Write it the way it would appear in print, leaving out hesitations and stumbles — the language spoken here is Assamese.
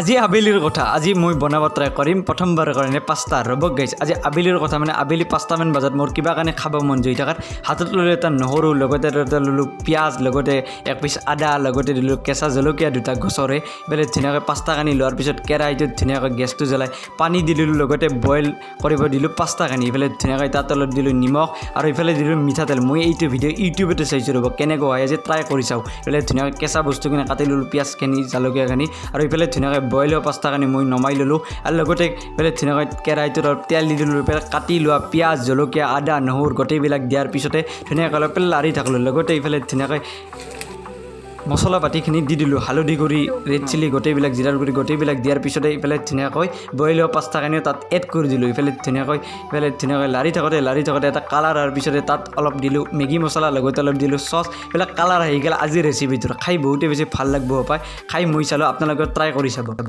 আজি আবেলিৰ কথা। আজি মই বনাব ট্ৰাই কৰিম প্ৰথমবাৰৰ কাৰণে পাস্তা। ৰ'ব গাইছ, আজি আবেলিৰ কথা, মানে আবেলি 5টামান বজাত মোৰ কিবা কাৰণে খাব মন যায় থকাত হাতত ল'লোঁ এটা নহৰু, লগতে এটা ল'লোঁ পিঁয়াজ, লগতে এক পিচ আদা, লগতে দিলোঁ কেঁচা জলকীয়া দুটা গছৰে। এইফালে ধুনীয়াকৈ পাস্তাখিনি লোৱাৰ পিছত কেৰাহীটোত ধুনীয়াকৈ গেছটো জ্বলাই পানী দি দিলোঁ, লগতে বইল কৰিব দিলোঁ পাস্তাখিনি। ইফালে ধুনীয়াকৈ তাত অলপ দিলোঁ নিমখ আৰু ইফালে দিলোঁ মিঠাতেল। মই এইটো ভিডিঅ' ইউটিউবতে চাইছোঁ। ৰ'ব, কেনেকুৱা হয় আজি ট্ৰাই কৰি চাওঁ। ইফালে ধুনীয়াকৈ কেঁচা বস্তুখিনি কাটি ল'লোঁ, পিঁয়াজখিনি, জলকীয়াখিনি আৰু ইফালে ধুনীয়াকৈ বইল হোৱা পাস্তাখিনি মই নমাই ল'লোঁ আৰু লগতে ইফালে ধুনীয়াকৈ কেৰাহীটোত অলপ তেল দি দিলোঁ। ইফালে কাটি লোৱা পিঁয়াজ, জলকীয়া, আদা, নহৰু গোটেইবিলাক দিয়াৰ পিছতে ধুনীয়াকৈ অলপ লাৰি থাকিলোঁ। লগতে ইফালে ধুনীয়াকৈ মছলা পাতিখিনি দি দিলোঁ, হালধি গুড়ি, ৰেড চিলি, গোটেইবিলাক, জিৰাৰ গুড়ি, গোটেইবিলাক দিয়াৰ পিছতে ইফালে ধুনীয়াকৈ বইল হোৱা পাস্তাখিনিও তাত এড কৰি দিলোঁ। ইফালে ধুনীয়াকৈ লাৰি থাকোঁতে লাৰি থাকোঁতে এটা কালাৰ অহাৰ পিছতে তাত অলপ দিলোঁ মেগী মছলা, লগতে অলপ দিলোঁ চচ। এইবিলাক কালাৰ আহি গ'ল। আজিৰ ৰেচিপিটোৰ খাই বহুতেই বেছি ভাল লাগব পায়। খাই মই চালোঁ, আপোনালোকেও ট্ৰাই কৰি চাব।